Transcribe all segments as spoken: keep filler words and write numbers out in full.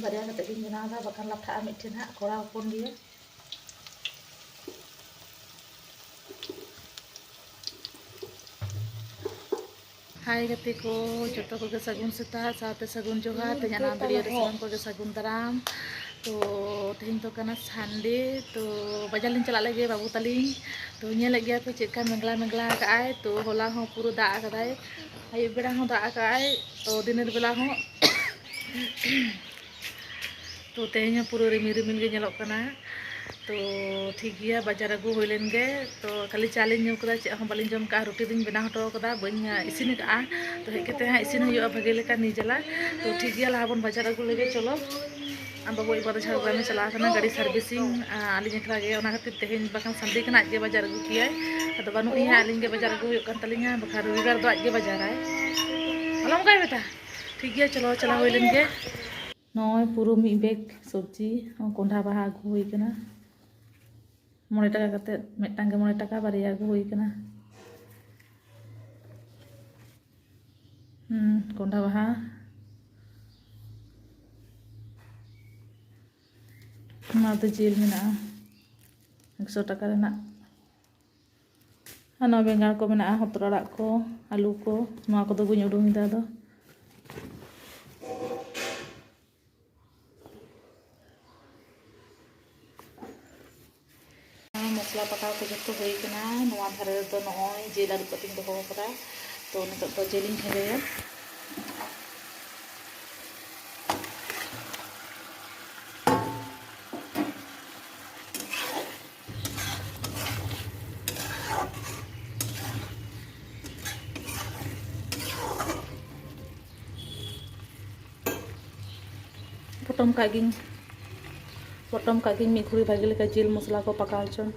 ᱵᱟᱨᱭᱟ ᱠᱟᱛᱮ ᱜᱤᱧ ᱵᱮᱱᱟᱣ ᱮᱫᱟ, ᱵᱟᱠᱷᱟᱱ ᱞᱟᱴᱷᱟᱜᱼᱟ ᱢᱤᱫ ᱴᱷᱮᱱ ᱦᱟᱸᱜ, ᱠᱚᱲᱟ ᱦᱚᱯᱚᱱ ᱜᱮᱭᱟ᱾ ᱦᱟᱭ ᱜᱟᱛᱮ ᱠᱚ, ᱡᱚᱛᱚ ᱠᱚᱜᱮ ᱥᱟᱹᱜᱩᱱ ᱥᱮᱛᱟᱜ, ᱥᱟᱶᱛᱮ ᱥᱟᱹᱜᱩᱱ ᱡᱚᱦᱟᱨ᱾ ᱛᱮᱦᱮᱧ ᱱᱟᱣᱟ ᱵᱷᱤᱰᱤᱭᱳ ᱨᱮ ᱥᱟᱱᱟᱢ ᱠᱚᱜᱮ ᱥᱟᱹᱜᱩᱱ ᱫᱟᱨᱟᱢ᱾ ᱛᱚ ᱛᱮᱦᱮᱧ ᱫᱚ ᱠᱟᱱᱟ ᱥᱟᱱᱰᱮ, ᱛᱚ ᱵᱟᱡᱟᱨ ᱞᱤᱧ ᱪᱟᱞᱟᱜ ᱞᱟᱹᱜᱤᱫ ᱵᱟᱹᱵᱩ ᱛᱟᱹᱞᱤᱧ᱾ ᱛᱚ ᱧᱮᱞᱮᱫ ᱜᱮᱭᱟ ᱯᱮ ᱪᱮᱫ ᱞᱮᱠᱟ ᱢᱮᱜᱽᱞᱟ ᱢᱮᱜᱽᱞᱟ ᱟᱠᱟᱫ ᱟᱭ᱾ ᱛᱚ ᱦᱚᱞᱟ ᱦᱚᱸ ᱯᱩᱨᱟᱹ ᱫᱟᱜ ᱟᱠᱟᱫᱟᱭ, ᱟᱹᱭᱩᱵ ᱵᱮᱲᱟ ᱦᱚᱸ ᱫᱟᱜ ᱟᱠᱟᱫ ᱟᱭ, ᱛᱚ ᱫᱤᱱᱮᱨ ᱵᱮᱞᱟ ᱦᱚᱸ᱾ ᱛᱚ ᱛᱮᱦᱮᱧ ᱦᱚᱸ ᱯᱩᱨᱟᱹ ᱨᱤᱢᱤᱞ ᱨᱤᱢᱤᱞ ᱜᱮ ᱧᱮᱞᱚᱜ ᱠᱟᱱᱟ᱾ ᱛᱚ ᱴᱷᱤᱠ ᱜᱮᱭᱟ, ᱵᱟᱡᱟᱨ ᱟᱹᱜᱩ ᱦᱩᱭ ᱞᱮᱱ ᱜᱮ᱾ ᱛᱚ ᱠᱷᱟᱹᱞᱤ ᱪᱟ ᱞᱤᱧ ᱧᱩ ᱠᱮᱫᱟ, ᱪᱮᱫ ᱦᱚᱸ ᱵᱟᱹᱞᱤᱧ ᱡᱚᱢ ᱠᱟᱜᱼᱟ᱾ ᱨᱩᱴᱤ ᱫᱚᱧ ᱵᱮᱱᱟᱣ ᱦᱚᱴᱚ ᱠᱟᱫᱟ, ᱵᱟᱹᱧ ᱤᱥᱤᱱ ᱠᱟᱜᱼᱟ᱾ ᱛᱚ ᱦᱮᱡ ᱠᱟᱛᱮ ᱦᱟᱸᱜ ᱤᱥᱤᱱ ᱦᱩᱭᱩᱜᱼᱟ ᱵᱷᱟᱜᱮ ᱞᱮᱠᱟ ᱱᱤᱡᱟᱞᱟ᱾ ᱛᱚ ᱴᱷᱤᱠ ᱜᱮᱭᱟ, ᱞᱟᱦᱟ ᱵᱚᱱ ᱵᱟᱡᱟᱨ ᱟᱹᱜᱩ ᱞᱮᱜᱮ, ᱪᱚᱞᱚ᱾ ᱟᱢ ᱵᱟᱵᱩ ᱟᱹᱭᱩᱵ ᱫᱚ ᱡᱷᱟᱲᱜᱨᱟᱢᱮ ᱪᱟᱞᱟᱣ ᱠᱟᱱᱟ ᱜᱟᱹᱰᱤ ᱥᱟᱨᱵᱷᱤᱥᱤᱝ, ᱟᱹᱞᱤᱧ ᱮᱠᱞᱟ ᱜᱮ, ᱚᱱᱟ ᱠᱷᱟᱹᱛᱤᱨ ᱛᱮᱦᱮᱧ ᱵᱟᱠᱷᱟᱱ ᱥᱟᱱᱰᱮ ᱠᱟᱱᱟ, ᱟᱡ ᱜᱮ ᱵᱟᱡᱟᱨ ᱟᱹᱜᱩ ᱠᱮᱭᱟᱭ᱾ ᱟᱫᱚ ᱵᱟᱹᱱᱩᱜ ᱮᱭᱟ, ᱟᱹᱞᱤᱧ ᱜᱮ ᱵᱟᱡᱟᱨ ᱟᱹᱜᱩ ᱦᱩᱭᱩᱜ ᱠᱟᱱ ᱛᱟᱹᱞᱤᱧᱟ, ᱵᱟᱠᱷᱟᱱ ᱨᱚᱵᱤᱵᱟᱨ ᱫᱚ ᱟᱡ ᱜᱮ ᱵᱟᱡᱟᱨᱟᱭ᱾ ᱟᱞᱚᱢ ᱚᱱᱠᱟᱭ ᱵᱮᱴᱟ᱾ ᱴᱷᱤᱠ ᱜᱮᱭᱟ, ᱪᱚᱞᱚ ᱪᱟᱞᱟᱣ ᱦᱩᱭ ᱞᱮᱱ ᱜᱮ᱾ ᱱᱚᱜᱼᱚᱭ ᱯᱩᱨᱟᱹ ᱢᱤᱫ ᱵᱮᱜᱽ ᱥᱚᱵᱽᱡᱤ, ᱠᱚᱸᱰᱷᱟ ᱵᱟᱦᱟ ᱟᱹᱜᱩ ᱦᱩᱭ ᱠᱟᱱᱟ᱾ ᱢᱚᱬᱮ ᱴᱟᱠᱟ ᱠᱟᱛᱮᱫ, ᱢᱤᱫᱴᱟᱝ ᱜᱮ ᱢᱚᱬᱮ ᱴᱟᱠᱟ, ᱵᱟᱨᱭᱟ ᱟᱹᱜᱩ ᱦᱩᱭ ᱠᱟᱱᱟ᱾ ᱦᱩᱸ, ᱠᱚᱸᱰᱷᱟ ᱵᱟᱦᱟ᱾ ᱱᱚᱣᱟ ᱫᱚ ᱡᱤᱞ ᱢᱮᱱᱟᱜᱼᱟ, ᱮᱠᱥᱚ ᱴᱟᱠᱟ ᱨᱮᱱᱟᱜ᱾ ᱟᱨ ᱱᱚᱣᱟ ᱵᱮᱸᱜᱟᱲ ᱠᱚ ᱢᱮᱱᱟᱜᱼᱟ, ᱦᱚᱛᱚᱫ ᱟᱲᱟᱜ ᱠᱚ, ᱟᱹᱞᱩ ᱠᱚ, ᱱᱚᱣᱟ ᱠᱚᱫᱚ ᱵᱟᱹᱧ ᱩᱰᱩᱝ ᱮᱫᱟ ᱟᱫᱚ᱾ ᱢᱚᱥᱞᱟ ᱯᱟᱠᱟᱣ ᱠᱚ ᱡᱚᱛᱚ ᱦᱩᱭ ᱠᱟᱱᱟ᱾ ᱱᱚᱣᱟ ᱫᱷᱟᱨᱮ ᱨᱮᱫᱚ ᱱᱚᱜᱼᱚᱭ ᱡᱤᱞ ᱟᱹᱨᱩᱵ ᱠᱟᱛᱮᱧ ᱫᱚᱦᱚ ᱟᱠᱟᱫᱟ᱾ ᱛᱚ ᱱᱤᱛᱚᱜ ᱫᱚ ᱡᱤᱞᱤᱧ ᱠᱷᱟᱸᱡᱚᱭᱟ᱾ ᱯᱚᱴᱚᱢ ᱠᱟᱜ ᱜᱤᱧ, ᱯᱚᱴᱚᱢ ᱠᱟᱜ ᱜᱤᱧ ᱢᱤᱫ ᱜᱷᱩᱲᱤ ᱵᱷᱟᱜᱮ ᱞᱮᱠᱟ ᱡᱤᱞ ᱢᱚᱥᱞᱟ ᱠᱚ ᱯᱟᱠᱟᱣ ᱦᱚᱪᱚᱱ᱾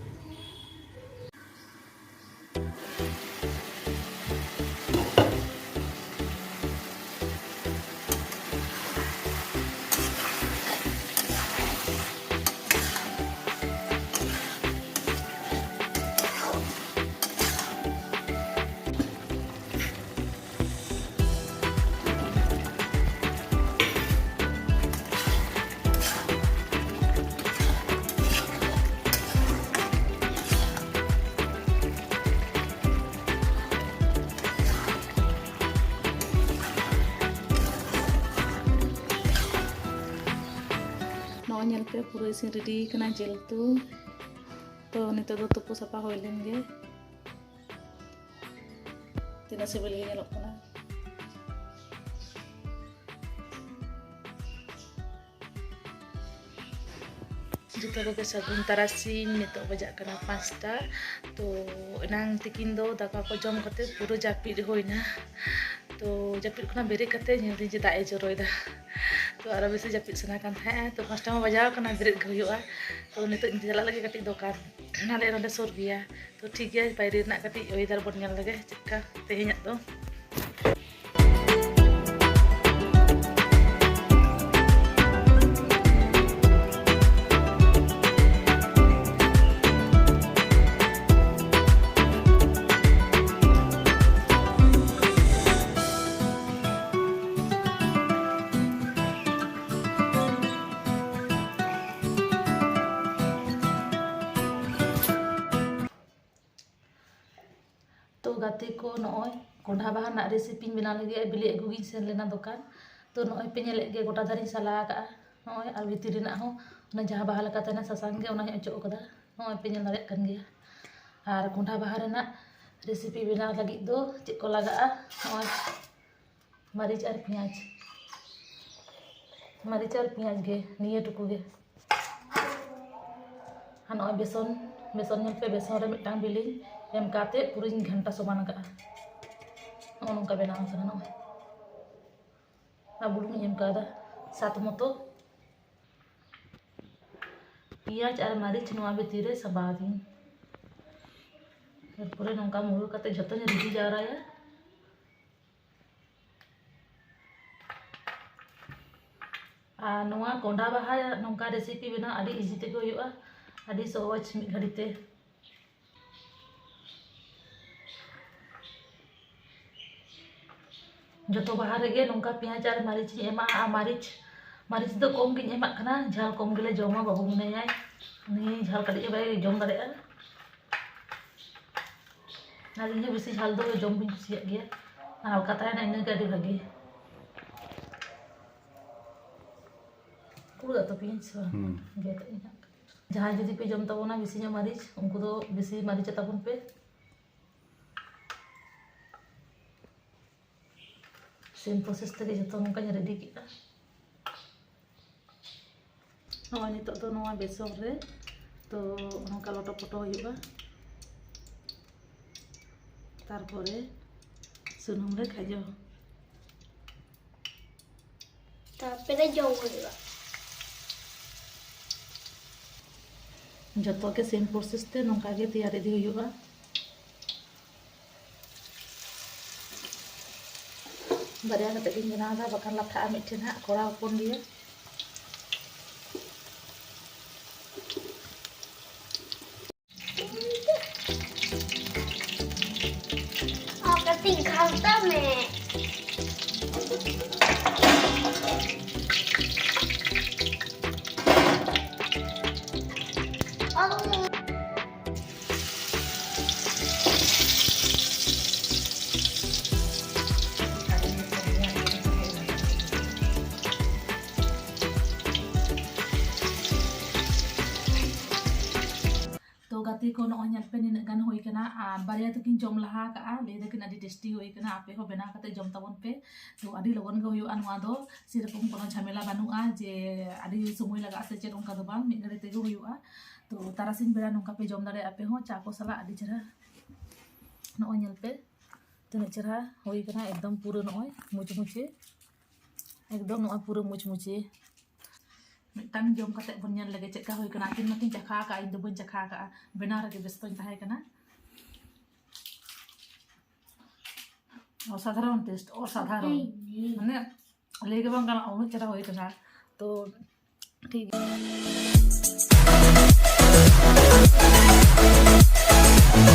ᱧᱮᱞ ᱯᱮ, ᱯᱩᱨᱟᱹ ᱤᱥᱤᱱ ᱨᱮᱰᱤ ᱠᱟᱱᱟ ᱡᱤᱞ ᱩᱛᱩ᱾ ᱛᱚ ᱱᱤᱛᱚᱜ ᱫᱚ ᱛᱩᱯᱩ ᱥᱟᱯᱷᱟ ᱦᱩᱭ ᱞᱮᱱ ᱜᱮ᱾ ᱛᱤᱱᱟᱹᱜ ᱥᱤᱵᱤᱞ ᱜᱮ ᱧᱮᱞᱚᱜ ᱠᱟᱱᱟ᱾ ᱡᱚᱛᱚ ᱠᱚᱜᱮ ᱥᱟᱹᱜᱩᱱ ᱛᱟᱨᱟᱥᱤᱧ᱾ ᱱᱤᱛᱚᱜ ᱵᱟᱡᱟᱜ ᱠᱟᱱᱟ ᱯᱟᱸᱪᱴᱟ᱾ ᱛᱚ ᱮᱱᱟᱝ ᱛᱤᱠᱤᱱ ᱫᱚ ᱫᱟᱠᱟ ᱠᱚ ᱡᱚᱢ ᱠᱟᱛᱮ ᱯᱩᱨᱟᱹ ᱡᱟᱹᱯᱤᱫ ᱦᱩᱭᱱᱟ᱾ ᱛᱚ ᱡᱟᱹᱯᱤᱫ ᱠᱷᱚᱱᱟᱜ ᱵᱮᱨᱮᱫ ᱠᱟᱛᱮ ᱧᱮᱞ ᱫᱟᱹᱧ ᱡᱮ ᱫᱟᱜ ᱮ ᱡᱚᱨᱚᱭᱮᱫᱟ᱾ ᱛᱚ ᱟᱨᱚ ᱵᱮᱥᱤ ᱡᱟᱹᱯᱤᱫ ᱥᱟᱱᱟ ᱠᱟᱱ ᱛᱟᱦᱮᱸᱜᱼᱟ᱾ ᱛᱚ ᱯᱟᱸᱪᱴᱟ ᱢᱟ ᱵᱟᱡᱟᱣ ᱠᱟᱱᱟ, ᱵᱮᱨᱮᱫ ᱜᱮ ᱦᱩᱭᱩᱜᱼᱟ᱾ ᱛᱚ ᱱᱤᱛᱚᱜ ᱤᱧ ᱪᱟᱞᱟᱜ ᱞᱟᱹᱜᱤᱫ ᱠᱟᱹᱴᱤᱡ ᱫᱚᱠᱟᱱ, ᱟᱞᱮ ᱱᱚᱸᱰᱮ ᱥᱩᱨ ᱜᱮᱭᱟ᱾ ᱛᱚ ᱴᱷᱤᱠ ᱜᱮᱭᱟ, ᱵᱟᱭᱨᱮ ᱨᱮᱱᱟᱜ ᱠᱟᱹᱴᱤᱡ weather ᱵᱚᱱ ᱧᱮᱞ ᱞᱮᱜᱮ ᱪᱮᱫᱠᱟ ᱛᱮᱦᱮᱧᱟᱜ ᱫᱚ᱾ ᱛᱚ ᱜᱟᱛᱮ ᱠᱚ, ᱱᱚᱜᱼᱚᱭ ᱠᱚᱸᱰᱷᱟ ᱵᱟᱦᱟ ᱨᱮᱱᱟᱜ recipeᱧ ᱵᱮᱱᱟᱣ ᱞᱟᱹᱜᱤᱫ ᱵᱤᱞᱤ ᱟᱹᱜᱩ ᱜᱤᱧ ᱥᱮᱱ ᱞᱮᱱᱟ ᱫᱚᱠᱟᱱ᱾ ᱛᱚ ᱱᱚᱜᱼᱚᱭ ᱯᱮ ᱧᱮᱞᱮᱫ ᱜᱮ, ᱜᱚᱴᱟ ᱫᱷᱟᱨᱮᱧ ᱥᱟᱞᱟ ᱟᱠᱟᱫᱼᱟ᱾ ᱱᱚᱜᱼᱚᱭ ᱟᱨ ᱵᱷᱤᱛᱤᱨ ᱨᱮᱱᱟᱜ ᱦᱚᱸ ᱚᱱᱟ ᱡᱟᱦᱟᱸ ᱵᱟᱦᱟ ᱞᱮᱠᱟ ᱛᱟᱦᱮᱱᱟ ᱥᱟᱥᱟᱝ ᱜᱮ, ᱚᱱᱟ ᱦᱚᱸᱧ ᱚᱪᱚᱜ ᱟᱠᱟᱫᱟ᱾ ᱱᱚᱜᱼᱚᱭ ᱯᱮ ᱧᱮᱞ ᱫᱟᱲᱮᱭᱟᱜ ᱠᱟᱱ ᱜᱮᱭᱟ᱾ ᱟᱨ ᱠᱚᱸᱰᱷᱟ ᱵᱟᱦᱟ ᱨᱮᱱᱟᱜ recipe ᱵᱮᱱᱟᱣ ᱞᱟᱹᱜᱤᱫ ᱫᱚ ᱪᱮᱫ ᱠᱚ ᱞᱟᱜᱟᱜᱼᱟ? ᱱᱚᱜᱼᱚᱭ ᱢᱟᱹᱨᱤᱪ ᱟᱨ ᱯᱮᱸᱭᱟᱡᱽ, ᱢᱟᱹᱨᱤᱪ ᱟᱨ ᱯᱮᱸᱭᱟᱡᱽ ᱜᱮ, ᱱᱤᱭᱟᱹ ᱴᱩᱠᱩ ᱜᱮ᱾ ᱟᱨ ᱱᱚᱜᱼᱚᱭ ᱵᱮᱥᱚᱱ, ᱵᱮᱥᱚᱱ ᱧᱮᱞ ᱯᱮ, ᱵᱮᱥᱚᱱ ᱨᱮ ᱢᱤᱫᱴᱟᱝ ᱵᱤᱞᱤᱧ ᱮᱢ ᱠᱟᱛᱮ ᱯᱩᱨᱟᱹᱧ ᱜᱷᱟᱱᱴᱟ ᱥᱚᱢᱟᱱ ᱟᱠᱟᱫᱼᱟ᱾ ᱱᱚᱜᱼᱚ ᱱᱚᱝᱠᱟ ᱵᱮᱱᱟᱣ ᱟᱠᱟᱱᱟ᱾ ᱱᱚᱜᱼᱚᱭ ᱟᱨ ᱵᱩᱞᱩᱝ ᱤᱧ ᱮᱢ ᱠᱟᱣᱫᱟ ᱥᱟᱛ ᱢᱚᱛᱚ᱾ ᱯᱮᱸᱭᱟᱡᱽ ᱟᱨ ᱢᱟᱹᱨᱤᱪ ᱱᱚᱣᱟ ᱵᱷᱤᱛᱤᱨ ᱨᱮ ᱥᱟᱸᱵᱟᱣ ᱫᱤᱧ᱾ ᱛᱟᱨᱯᱚᱨᱮ ᱱᱚᱝᱠᱟ ᱢᱩᱨᱩ ᱠᱟᱛᱮ ᱡᱷᱚᱛᱚᱧ ᱨᱤᱫᱤ ᱡᱟᱣᱨᱟᱭᱟ᱾ ᱟᱨ ᱱᱚᱣᱟ ᱠᱚᱸᱰᱷᱟ ᱵᱟᱦᱟ ᱱᱚᱝᱠᱟ recipe ᱵᱮᱱᱟᱣ ᱟᱹᱰᱤ easy ᱛᱮᱜᱮ ᱦᱩᱭᱩᱜᱼᱟ, ᱟᱹᱰᱤ ᱥᱚᱦᱚᱡᱽ ᱢᱤᱫ ᱜᱷᱟᱹᱲᱤ ᱛᱮ᱾ ᱡᱚᱛᱚ ᱵᱟᱦᱟ ᱨᱮᱜᱮ ᱱᱚᱝᱠᱟ ᱯᱮᱸᱭᱟᱡᱽ ᱟᱨ ᱢᱟᱹᱨᱤᱪ ᱤᱧ ᱮᱢᱟᱜᱼᱟ᱾ ᱟᱨ ᱢᱟᱹᱨᱤᱪ, ᱢᱟᱹᱨᱤᱪ ᱫᱚ ᱠᱚᱢ ᱜᱤᱧ ᱮᱢᱟᱜ ᱠᱟᱱᱟ, ᱡᱷᱟᱞ ᱠᱚᱢ ᱜᱮᱞᱮ ᱡᱚᱢᱟ, ᱵᱟᱹᱵᱩ ᱢᱮᱱᱟᱭᱟᱭ, ᱩᱱᱤ ᱡᱷᱟᱞ ᱠᱟᱹᱴᱤᱡ ᱮ ᱵᱟᱭ ᱡᱚᱢ ᱫᱟᱲᱮᱭᱟᱜᱼᱟ᱾ ᱟᱨ ᱤᱧ ᱦᱚᱸ ᱵᱮᱥᱤ ᱡᱷᱟᱞ ᱫᱚ ᱡᱚᱢ ᱵᱟᱹᱧ ᱠᱩᱥᱤᱭᱟᱜ ᱜᱮᱭᱟ, ᱦᱟᱞᱠᱟ ᱛᱟᱦᱮᱱᱟ ᱤᱱᱟᱹᱜᱮ ᱟᱹᱰᱤ ᱵᱷᱟᱜᱮ᱾ ᱯᱩᱨᱟᱹ ᱟᱹᱛᱩ ᱯᱮᱸᱭᱟᱡᱽ ᱥᱮ ᱵᱟᱝ? ᱦᱩᱸ᱾ ᱜᱮᱫ ᱟᱹᱧ ᱦᱟᱸᱜ᱾ ᱡᱟᱦᱟᱸᱭ ᱡᱩᱫᱤ ᱯᱮ ᱡᱚᱢ ᱛᱟᱵᱚᱱᱟ ᱵᱮᱥᱤ ᱧᱚᱜ ᱢᱟᱹᱨᱤᱪ, ᱩᱱᱠᱩ ᱫᱚ ᱵᱮᱥᱤ ᱢᱟᱹᱨᱤᱪ ᱛᱟᱵᱚᱱ ᱯᱮ᱾ ᱥᱮᱢ ᱯᱨᱚᱥᱮᱥ ᱛᱮᱜᱮ ᱡᱚᱛᱚ ᱱᱚᱝᱠᱟᱧ ᱨᱮᱰᱤ ᱠᱮᱫᱟ᱾ ᱱᱚᱜᱼᱚᱭ ᱱᱤᱛᱚᱜ ᱫᱚ ᱱᱚᱣᱟ ᱵᱮᱥᱚᱱ ᱨᱮ ᱛᱚ ᱱᱚᱝᱠᱟ ᱞᱚᱴᱚ ᱯᱚᱴᱚ ᱦᱩᱭᱩᱜᱼᱟ, ᱛᱟᱨᱯᱚᱨᱮ ᱥᱩᱱᱩᱢ ᱨᱮ ᱠᱷᱟᱡᱚ᱾ ᱛᱟᱨᱯᱚᱨᱮ ᱡᱚᱢ ᱦᱩᱭᱩᱜᱼᱟ᱾ ᱡᱚᱛᱚ ᱜᱮ ᱥᱮᱢ ᱯᱨᱚᱥᱮᱥ ᱛᱮ ᱱᱚᱝᱠᱟ ᱜᱮ ᱛᱮᱭᱟᱨ ᱤᱫᱤ ᱦᱩᱭᱩᱜᱼᱟ᱾ ᱵᱟᱨᱭᱟ ᱠᱟᱛᱮ ᱜᱤᱧ ᱵᱮᱱᱟᱣ ᱮᱫᱟ, ᱵᱟᱠᱷᱟᱱ ᱞᱟᱴᱷᱟᱜᱼᱟ ᱢᱤᱫᱴᱷᱮᱱ ᱦᱟᱸᱜ, ᱠᱚᱲᱟ ᱦᱚᱯᱚᱱ ᱜᱮᱭᱟ᱾ ᱠᱟᱹᱴᱤᱡ ᱜᱷᱟᱱᱴᱟ ᱢᱮ᱾ ᱛᱚ ᱜᱟᱛᱮ ᱠᱚ, ᱱᱚᱜᱼᱚᱭ ᱧᱮᱞ ᱯᱮ, ᱱᱤᱱᱟᱹᱜ ᱜᱟᱱ ᱦᱩᱭ ᱠᱟᱱᱟ᱾ ᱟᱨ ᱵᱟᱨᱭᱟ ᱫᱚᱠᱤᱱ ᱡᱚᱢ ᱞᱟᱦᱟ ᱠᱟᱜᱼᱟ, ᱞᱟᱹᱭ ᱫᱟᱠᱤᱱ ᱟᱹᱰᱤ ᱴᱮᱥᱴᱤ ᱦᱩᱭ ᱠᱟᱱᱟ, ᱟᱯᱮ ᱦᱚᱸ ᱵᱮᱱᱟᱣ ᱠᱟᱛᱮ ᱡᱚᱢ ᱛᱟᱵᱚᱱ ᱯᱮ᱾ ᱛᱚ ᱟᱹᱰᱤ ᱞᱚᱜᱚᱱ ᱜᱮ ᱦᱩᱭᱩᱜᱼᱟ ᱱᱚᱣᱟ ᱫᱚ, ᱥᱮᱨᱚᱠᱚᱢ ᱠᱳᱱᱳ ᱡᱷᱟᱢᱮᱞᱟ ᱵᱟᱹᱱᱩᱜᱼᱟ ᱡᱮ ᱟᱹᱰᱤ ᱥᱚᱢᱚᱭ ᱞᱟᱜᱟᱜᱼᱟ ᱥᱮ ᱪᱮᱫ, ᱚᱱᱠᱟ ᱫᱚ ᱵᱟᱝ, ᱢᱤᱫ ᱜᱷᱟᱹᱲᱤ ᱛᱮᱜᱮ ᱦᱩᱭᱩᱜᱼᱟ᱾ ᱛᱚ ᱛᱟᱨᱟᱥᱤᱧ ᱵᱮᱲᱟ ᱱᱚᱝᱠᱟ ᱯᱮ ᱡᱚᱢ ᱫᱟᱲᱮᱭᱟᱜᱼᱟ ᱟᱯᱮ ᱦᱚᱸ ᱪᱟ ᱠᱚ ᱥᱟᱞᱟᱜ, ᱟᱹᱰᱤ ᱪᱮᱦᱨᱟ᱾ ᱱᱚᱜᱼᱚᱭ ᱧᱮᱞ ᱯᱮ ᱛᱤᱱᱟᱹᱜ ᱪᱮᱦᱨᱟ ᱦᱩᱭ ᱠᱟᱱᱟ, ᱮᱠᱫᱚᱢ ᱯᱩᱨᱟᱹ ᱱᱚᱜᱼᱚᱭ ᱢᱩᱪᱢᱩᱪᱮ, ᱮᱠᱫᱚᱢ ᱱᱚᱜᱼᱚᱭ ᱯᱩᱨᱟᱹ ᱢᱩᱪᱢᱩᱪᱮ᱾ ᱢᱤᱫᱴᱟᱝ ᱡᱚᱢ ᱠᱟᱛᱮ ᱵᱚᱱ ᱧᱮᱞ ᱞᱮᱜᱮ ᱪᱮᱫᱠᱟ ᱦᱩᱭ ᱠᱟᱱᱟ᱾ ᱟᱹᱠᱤᱱ ᱢᱟᱠᱤᱱ ᱪᱟᱠᱷᱟ ᱟᱠᱟᱫᱼᱟ, ᱤᱧ ᱫᱚ ᱵᱟᱹᱧ ᱪᱟᱠᱷᱟ ᱟᱠᱟᱫᱼᱟ, ᱵᱮᱱᱟᱣ ᱨᱮᱜᱮ ᱵᱮᱥᱛᱚᱧ ᱛᱟᱦᱮᱸ ᱠᱟᱱᱟ᱾ ᱚᱥᱟᱫᱷᱟᱨᱚᱱ ᱴᱮᱥᱴ, ᱚᱥᱟᱫᱷᱟᱨᱚᱱ, ᱢᱟᱱᱮ ᱞᱟᱹᱭ ᱜᱮ ᱵᱟᱝ ᱜᱟᱱᱚᱜᱼᱟ, ᱩᱱᱟᱹᱜ ᱪᱮᱦᱨᱟ ᱦᱩᱭ ᱠᱟᱱᱟ᱾ ᱛᱚ ᱴᱷᱤᱠ ᱜᱮᱭᱟ᱾